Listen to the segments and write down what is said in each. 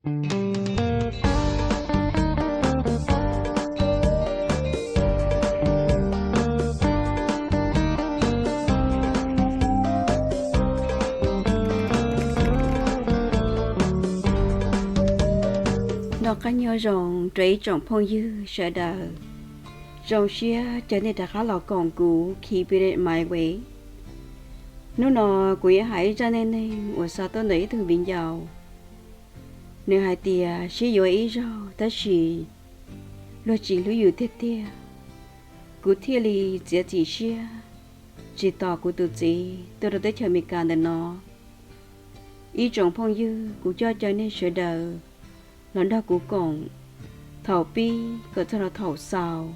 Noj qab nyob zoo rau ib tsoom phooj ywg sawv daws. Zoo siab caw nej rov qab los koom kuv Keeping It My Way. Hnub no kuv yuav hais ib zaj neej neeg uas xa tuaj ntawm ib tug viv ncaus. Nws hais tias sib yuav ib zaug tab sis luag tsis hlub yus tiag tiag. Kuv thiaj li txiav txim siab tsis tos kuv tus txiv tuaj rau teb chaws Amelikas ntawm no. Ib tsoom phooj ywg, kuv coj caw nej sawv daws los nrog kuv koom thaum pib kom txog rau thaum xaus.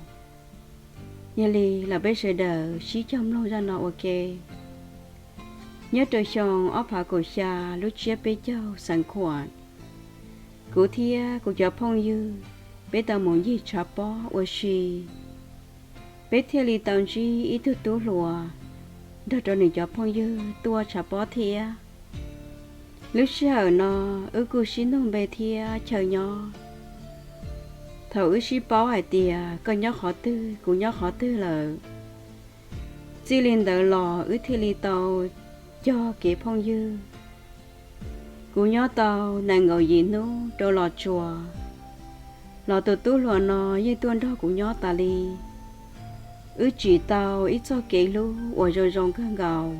Yog li los peb sawv daws sib cog mloog zaj no ua ke. Nyob rau xyoo ob phav kaum xya lub tsiab peb caug xeev Khuam, kuv thiab kuv cov phooj ywg peb tau mus ncig tshav pob ua si. Peb thiaj li tau ntsib ib tug tub hluas nrog rau nws cov phooj ywg tuaj tshav pob thiab. Lub sij hawm no wb kuj sib nug npe thiab chaw nyob. Thaum wb sib paub hais tias koj nyob qhov twg kuv nyob qhov twg lawm, txij li ntawd los wb thiaj li tau cog kev phooj ywg. Kuv nyob tau nees nkaum yim hnub rau Los Tsuas, los tus tub hluas no yeej tuaj nrog kuv nyob tas li. Wb tsim tau ib txoj kev hlub uas zoo zoo kawg nkaus,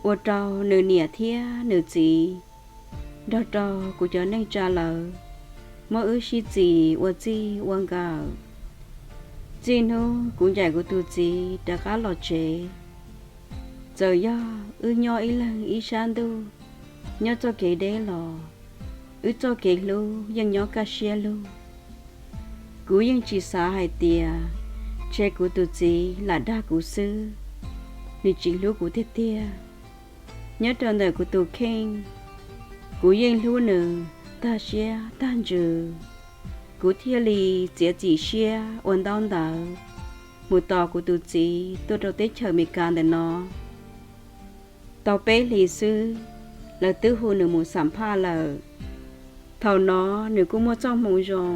ua rau nws niam thiab nws txiv nrog rau kuv cov neej tsa lawv muab wb sib txis ua txij ua nkawm. Txij hnub kuv ncaim kuv tus txiv rov qab los tsev, txawm yog wb nyob ib leeg ib sab ntuj, nyob txoj kev deb los wb txoj kev hlub yeej nyob kaj siab lug. Kuv yeej tsis xav hais tias ntshe kuv tus txiv lam dag kuv xwb, nws tsis hlub kuv tiag tiag. Nyob rau ntawm kuv tus kheej, kuv yeej hlub nws tag siab tag ntsws. Kuv thiaj li txiav txim siab ua ntaub ntawv mus tos kuv tus txiv tuaj rau teb chaws Amelikas ntawm no. Tau peb hlis xwb, lawv twb hu nws mus xam phaj lawm. Thaum no nws kuj muaj txoj hmoo zoo,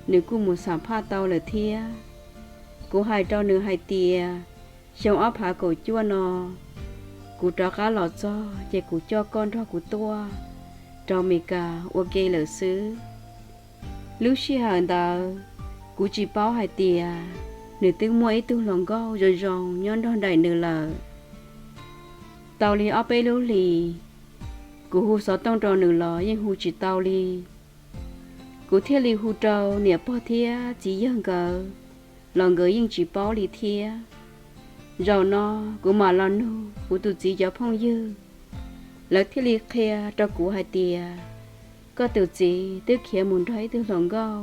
nws kuj mus xam phaj tau lawm thiab. Kuv hais rau nws hais tias xyoo ob phav kaum cuaj no kuv rov qab los txog ces kuv coj koj nrog kuv tuaj rau Amelikas ua ke lawm xwb. Lub sij hawm ntawd kuv tsis paub hais tias nws twb muaj ib tug hluas nkauj zoo zoo nyob nrog nraim nws lawm. Tau li ob peb lub hlis, kuv hu xov tooj rau nws los yeej hu tsis tau li. Kuv thiaj li hu rau niam pog thiab txiv yawg nkawd los nkawd yeej tsis paub li thiab. Zaum no kuv mam los nug kuv tus txiv cov phooj ywg, lawv thiaj li qhia rau kuv hais tias koj tus txiv twb khiav mus nrog ib tug hluas nkauj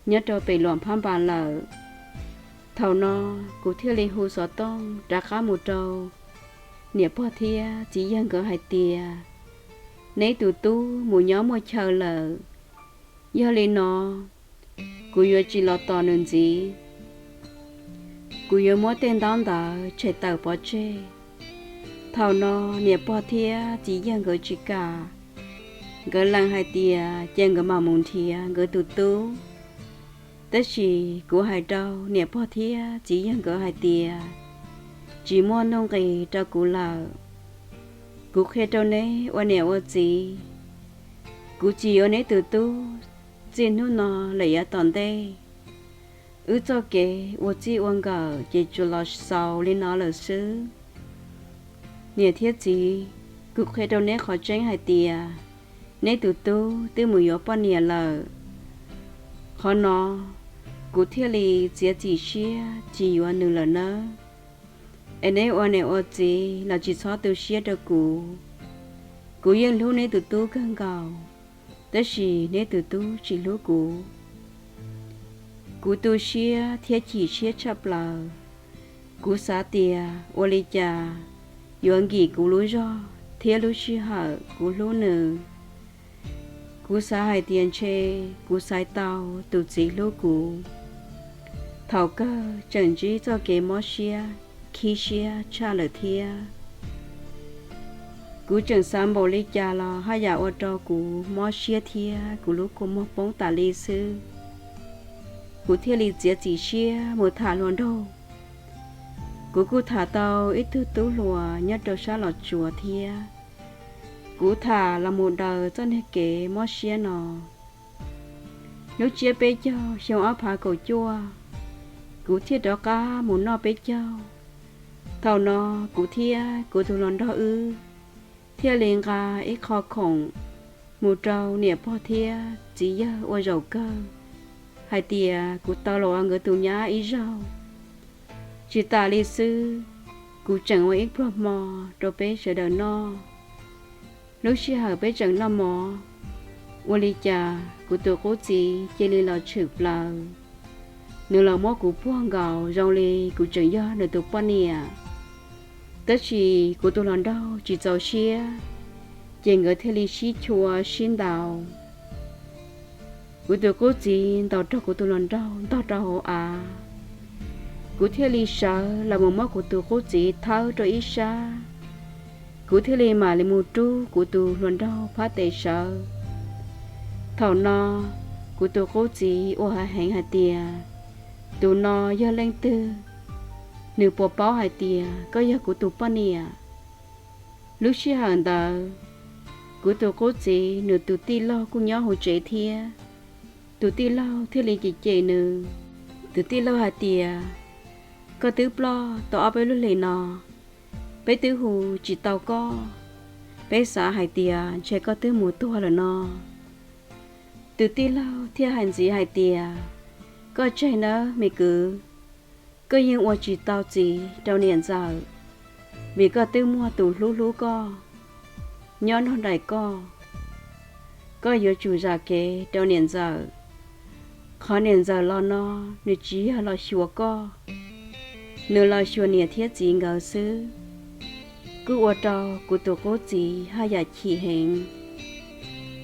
nyob rau pem Luam Phab Npas lawm. Thaum no kuv thiaj li hu xov tooj rov qab mus rau niam pog thiab txiv yawg nkawd hais tias neb tus tub mus nyob muaj chaw lawm. Yog li no kuv yuav tsis los tos nws ntxiv. Kuv yuav muab tej ntaub ntawv tshem tawm pov tseg. Thaum no niam pog thiab txiv yawg nkawd tsis kam, nkawd lees hais tias ces nkawd mam mus nrhiav nkawd tus tub. Tab sis kuv hais rau niam pog thiab txiv yawg nkawd hais tias tsis muaj nuj nqis rau kuv lawm. Kuv qhia rau neb ua niam ua txiv, kuv tsis yuav neb tus tub txij hnub no lawm yav tom ntej. Wb txoj kev ua txij ua nkawm ces tsuas los xaus li no lawm xwb. Niam thiab txiv, kuv qhia rau neb qhov tseeb hais tias neb tus tub twb mus yuav poj niam lawm. Qhov no kuv thiaj li txiav txim siab tsis yuav nws lawm nawb. Es neb ua niam ua txiv los tsis txhob tu siab rau kuv. Kuv yeej hlub neb tus tub kawg nkaus, tab sis neb tus tub tsis hlub kuv. Kuv tu siab thiab chim siab tshaj plaws. Kuv xav tias ua li cas yuav nkim kuv lub zog thiab lub sij hawm kuv hlub nws. Kuv xav hais tias ntshe kuv xaiv tau tus txiv hlub kuv. Thaum kawg tseem ntsib txoj kev mob siab, khib siab tshaj lawm thiab. Kuv tseem xav npaum li cas los haj yam ua rau kuv mob siab thiab kuv lub kua muag poob tas li xwb. Kuv thiaj li txiav txim siab mus tham hluas nraug. Kuv kuj tham tau ib tug tub hluas nyob rau sab Los Tsuas thiab. Kuv tham los mus daws txoj niag kev mob siab no. Lub tsiab peb caug xyoo ob phav kaum cuaj, kuv thiaj rov qab mus noj peb caug. Thaum no kuv thiab kuv tus hluas nraug wb thiaj li nqa ib qho khoom mus rau niam pog thiab txiv yawg ua zaum kawg hais tias kuv tau los ua nkawd tus nyab ib zaug. Tsis tas li xwb, kuv tseem ua ib pluag hmo rau peb sawv daws noj. Lub sij hawm peb tseem noj mov, ua li cas kuv tus qub txiv cia li los tshwm plaws. Nws los muab kuv puag nkaus zoo li kuv tseem yog nws tus poj niam. Tab sis kuv tus hluas nraug tsis txaus siab, ces nkawd thiaj li sib chua sib ntaus. Kuv tus qub txiv ntaus raug kuv tus hluas nraug ntog rau hauv av. Kuv thiaj li sawv los mus muab kuv tus qub txiv thawb rau ib sab. Kuv thiaj li mam li mus rub kuv tus hluas nraug phab tes sawv. Thaum no, kuv tus qub txiv ua hav heev hais tias, tus no yog leej twg? Nws puas paub hais tias koj yog kuv tus poj niam? Lub sij hawm ntawd, kuv tus qub txiv nws tus tij laug kuj nyob hauv tsev thiab. Tus tij laug thiaj li cem cem nws. Tus tij laug hais tias, koj twb ploj tau ob peb lub hlis no, peb twb hu tsis tau koj, peb xav hais tias ntshe koj twb mus tuag lawm no. Tus tij laug thiaj hais ntxiv hais tias, koj tseg nawb me kwv, koj yeej ua tsis tau txiv rau niam ntxawm, vim koj twb muaj tus hlub hlub koj nyob nrog nraim koj. Koj yuav tsum zam kev rau niam ntxawm. Qhov niam ntxawm los no, nws tsis yog los xyuas koj, nws los xyuas niam thiab txiv nkawd xwb. Kuj ua rau kuv tus qub txiv haj yam chim heev.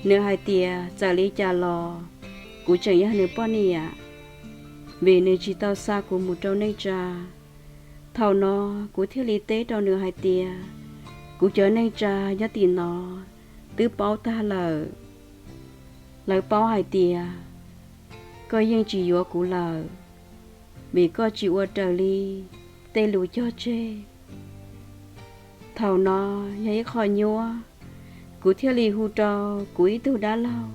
Nws hais tias txawm li cas los kuv tseem yog nws poj niam, vim nws tsis tau xa kuv mus rau neej tsa. Thaum no kuv thiaj li teb rau nws hais tias, kuv cov neej tsa nyob tim no twb paub tag lawm. Lawv paub hais tias koj yeej tsis yuav kuv lawm, vim koj tsis ua raws li tej lus cog tseg. Thaum no yog ib qho nyuaj, kuv thiaj li hu rau kuv ib tug dab laug.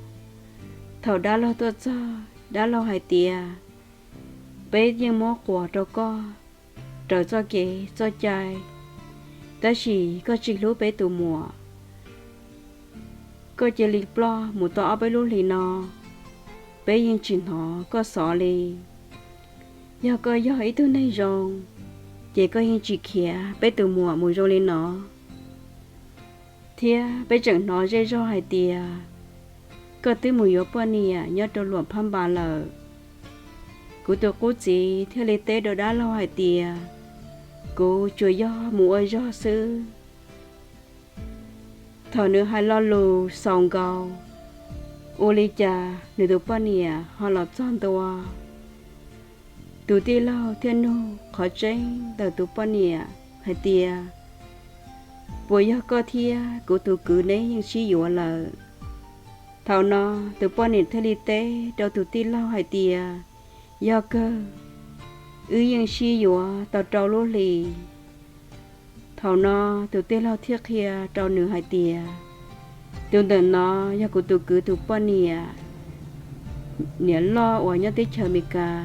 Thaum dab laug tuaj txog, dab laug hais tias, peb yeej muab quas rau koj raws txoj kev txoj cai, tab sis koj tsis hlub peb tus muam. Koj cia li ploj mus tau ob peb lub hlis no, peb yeej tsis hnov koj xov li. Yog koj yog ib tug neeg zoo, ces koj yeej tsis khiav peb tus muam mus zoo li no. Thiab peb tseem hnov zej zog hais tias koj twb mus yuav poj niam nyob rau luam Phab Npas lawm. Kuv tus qub txiv thiaj li teb rau dab laug hais tias, kuv tsuas yog mus ua zog xwb. Thaum nws hais lo lus xaus nkaus, ua li cas nws tus poj niam ho los txog ntua. Tus tij laug thiaj nug qhov tseeb ntawm tus poj niam hais tias, puas yog koj thiab kuv tus kwv neb yeej sib yuav lawm? Thaum no tus poj niam thiaj li teb rau tus tij laug hais tias, yog kawg, wb yeej sib yuav tau rau lub hlis. Thaum no tus tij laug thiaj qhia rau nws hais tias, tus ntawm no yog kuv tus kwv tus poj niam, niam loj uas nyob teb chaws Amelikas.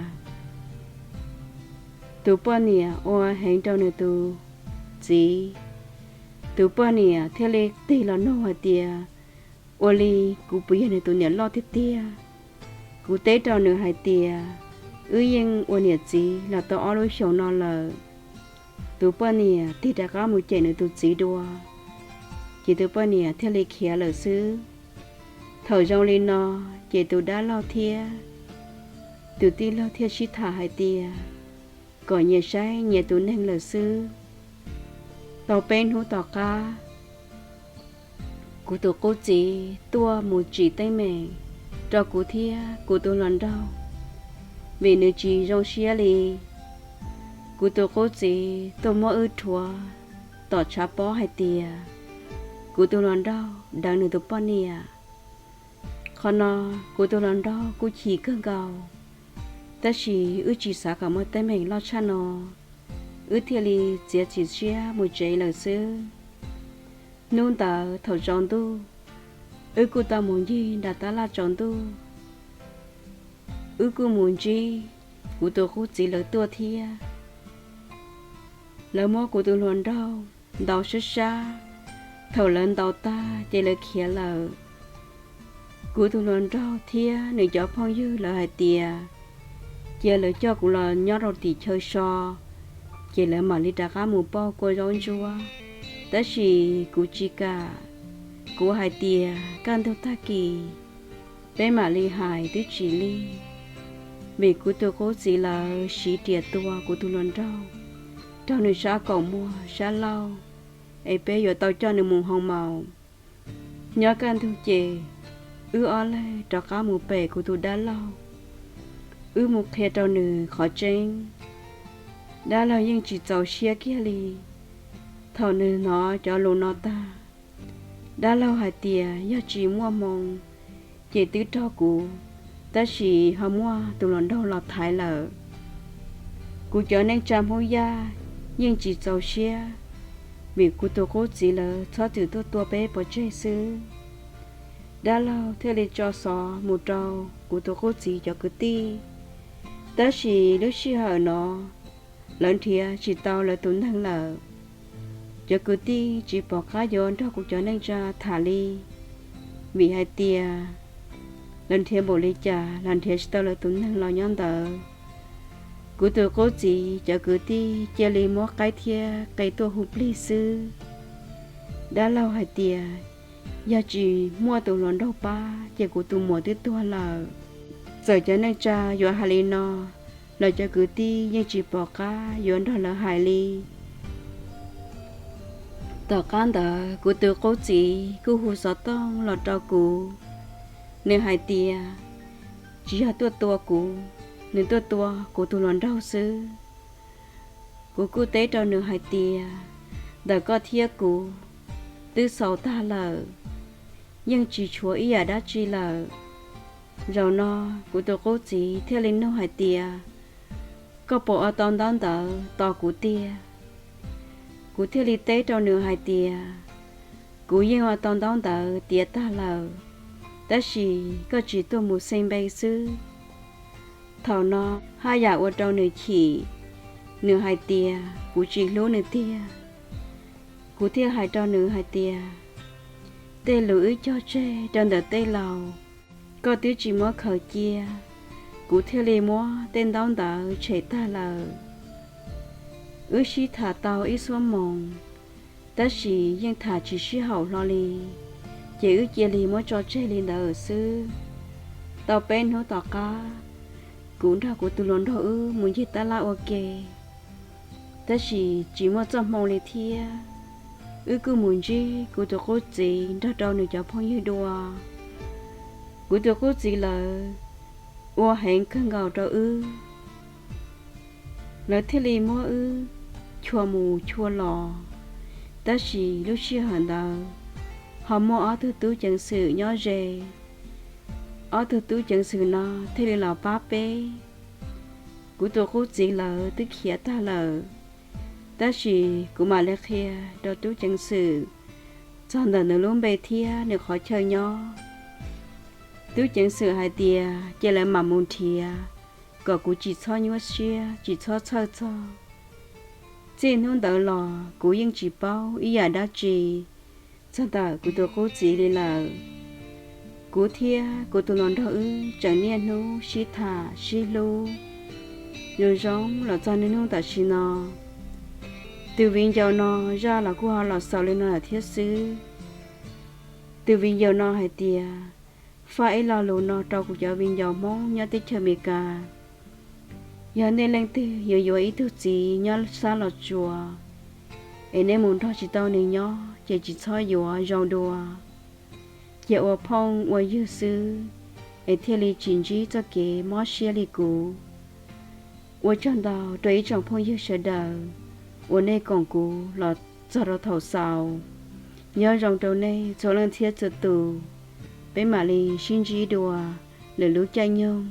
Tus poj niam ua heev rau nws tus txiv. Tus poj niam thiaj li tig los nug hais tias, ua li kuv puas yog nws tus niam loj tiag tiag? Kuv teb rau nws hais tias, wb yeej ua niam txiv los tau ob lub xyoos no lawm. Tus poj niam tig rov qab mus cem nws tus txiv dua, ces tus poj niam thiaj li khiav lawm xwb. Thaum zoo li no, ces tus dab laug thiab tus tij laug thiaj sib tham hais tias, kom nyias saib nyias tus neeg lawm xwb. Tau peb hnub tom qab, kuv tus qub txiv tuaj mus tsim teeb meem rau kuv thiab kuv tus hluas nraug, vim nws tsis zoo siab li. Kuv tus qub txiv tuaj muab wb rhuav tom tshav pob hais tias, kuv tus hluas nraug deev nws tus poj niam. Qhov no kuv tus hluas nraug kuj chim kawg nkaus, tab sis wb tsis xav kom muaj teeb meem loj tshaj no, wb thiaj li txiav txim siab mus tsev lawm xwb. Hnub ntawd thaum tsaus ntuj, wb kuj tau mus ncig nram tab laj tsaus ntuj. Wb kuj mus ntsib kuv tus qub txiv lawv tuaj thiab. Lawv muab kuv tus hluas nraug ntaus sab sab. Thaum lawv ntaus tag ces lawv khiav lawm. Kuv tus hluas nraug thiab nws cov phooj ywg lawv hais tias cia lawv coj kuv los nyob rau tim chaw so, ces lawv mam li rov qab mus pauj kua zaub ntsuab. Tab sis kuv tsis kam, kuv hais tias kaj ntug tag kis peb mam li hais twb tsis lig, vim kuv tus qub txiv lawv siv riam tua kuv tus hluas nraug rau nws sab kaum muag sab laug, es peb yuav tau coj nws mus hoo maum. Nyob kaj ntug ces wb ob leeg rov qab mus pem kuv tus dab laug, wb mus qhia rau nws qhov tseeb. Dab laug yeej tsis txaus siab kiag li. Thaum nws hnov cov lus no tag, dab laug hais tias yog tsis muaj hmoo ces twb raug kuv, tab sis ho muaj tus hluas nraug los thaiv lawm. Kuv cov neej tsa Hmoob Yaj yeej tsis txaus siab, vim kuv tus qub txiv lawv txhob txwm tuaj tua peb pov tseg xwb. Dab laug thiaj li tso xov mus rau kuv tus qub txiv cov kwv tij, tab sis lub sij hawm no lawv nrhiav tsis tau lawv tus neeg lawm. Cov kwv tij tsis pom qab yuav nrog kuv cov neej tsa tham li, vim hais tias lawv nrhiav npaum li cas los nrhiav tsis tau lawv tus neeg los nyob ntawd. Kuv tus qub txiv cov kwv tij cia li muab qaib thiab qe tuaj hu plig xwb. Dab laug hais tias yog tsis muaj tus hluas nraug pab ces kuv tus muam twb tuag lawm. Txawm cov neej tsa yuav hais li no los cov kwv tij yeej tsis pom qab yuav nrog lawv hais li. Tom qab ntawd kuv tus qub txiv kuj hu xov tooj los rau kuv. Nws hais tias tsis yog tuaj tua kuv, nws tuaj tua kuv tus hluas nraug xwb. Kuv kuj teb rau nws hais tias ntawm koj thiab kuv twb xaus tag lawm, yeej tsis tshuav ib yam dab tsi lawm. Zaum no kuv tus qub txiv thiaj li nug hais tias koj puas ua tau ntaub ntawv tos kuv tiag? Kuv thiaj li teb rau nws hais tias kuv yeej ua tau ntaub ntawv tiav tag lawm, tab sis koj tsis tuaj mus xee npe xwb. Thaum no haj yam ua rau nws chim, nws hais tias kuv tsis hlub nws tiag. Kuv thiaj hais rau nws hais tias tej lus wb cog tseg rau ntawm tej laus, koj twb tsis muab khaws cia, kuv thiaj li muab tej ntaub ntawv tshem tag lawm. Wb sib tham tau ib xuab moos, tab sis yeaj tham tsis sib haum hlo li, ces wb cia li muab tso tseg li ntawd xwb. Tau peb hnub tom qab, kuv nrog kuv tus hluas nraug wb mus ncig tab laj ua ke, tab sis tsis muaj txoj hmoo li thiab. Wb kuj mus ntsib kuv tus qub txiv nrog rau nws cov phooj ywg dua. Kuv tus qub txiv lawv ua heev kawg nkaus rau wb, lawv thiaj li muab wb chua mus chua los. Tab sis lub sij hawm ntawd ho muaj ob tug tub ceev xwm nyob ze. Ob tug tub ceev xwm no thiaj li los pab peb. Kuv tus qub txiv lawv twb khiav tag lawm, tab sis kuv mam li qhia rau tub ceev xwm txog ntawm nws lub npe thiab nws qhov chaw nyob. Tub ceev xwm hais tias cia lawv mam mus nrhiav, kom kuv tsis txhob nyuaj siab tsis txhob txhawj txog. Txij hnub ntawd los kuv yeej tsis paub ib yam dab tsi txog ntawm kuv tus qub txiv li lawm. Kuv thiab kuv tus hluas nraug wb tseem niaj hnub sib tham sib hlub zoo zoo los txog niaj hnub tam sim no. Tus viv ncaus no zaj los kuj ho los xaus li no lawm thiab xwb. Tus viv ncaus no hais tias faj ib lo lus no rau kuv cov viv ncaus Hmoob nyob teb chaws Amelikas. Yog nej leej twg yuav yuav ib tug txiv nyob sab Los Tsuas, es nej mus nrog tsis tau nws nyob ces tsis txhob yuav, zoo dua. Cia ua phooj ua ywg xwb, es thiaj li tsis ntsib txoj kev mob siab li kuv. Ua tsaug ntau rau ib tsoom phooj ywg sawv daws uas nej koom kuv los txog rau thaum xaus. Nyob zoo rau nej txhua leej txhia txhua tus, peb mam li sib ntsib dua lwm lub caij nyoog.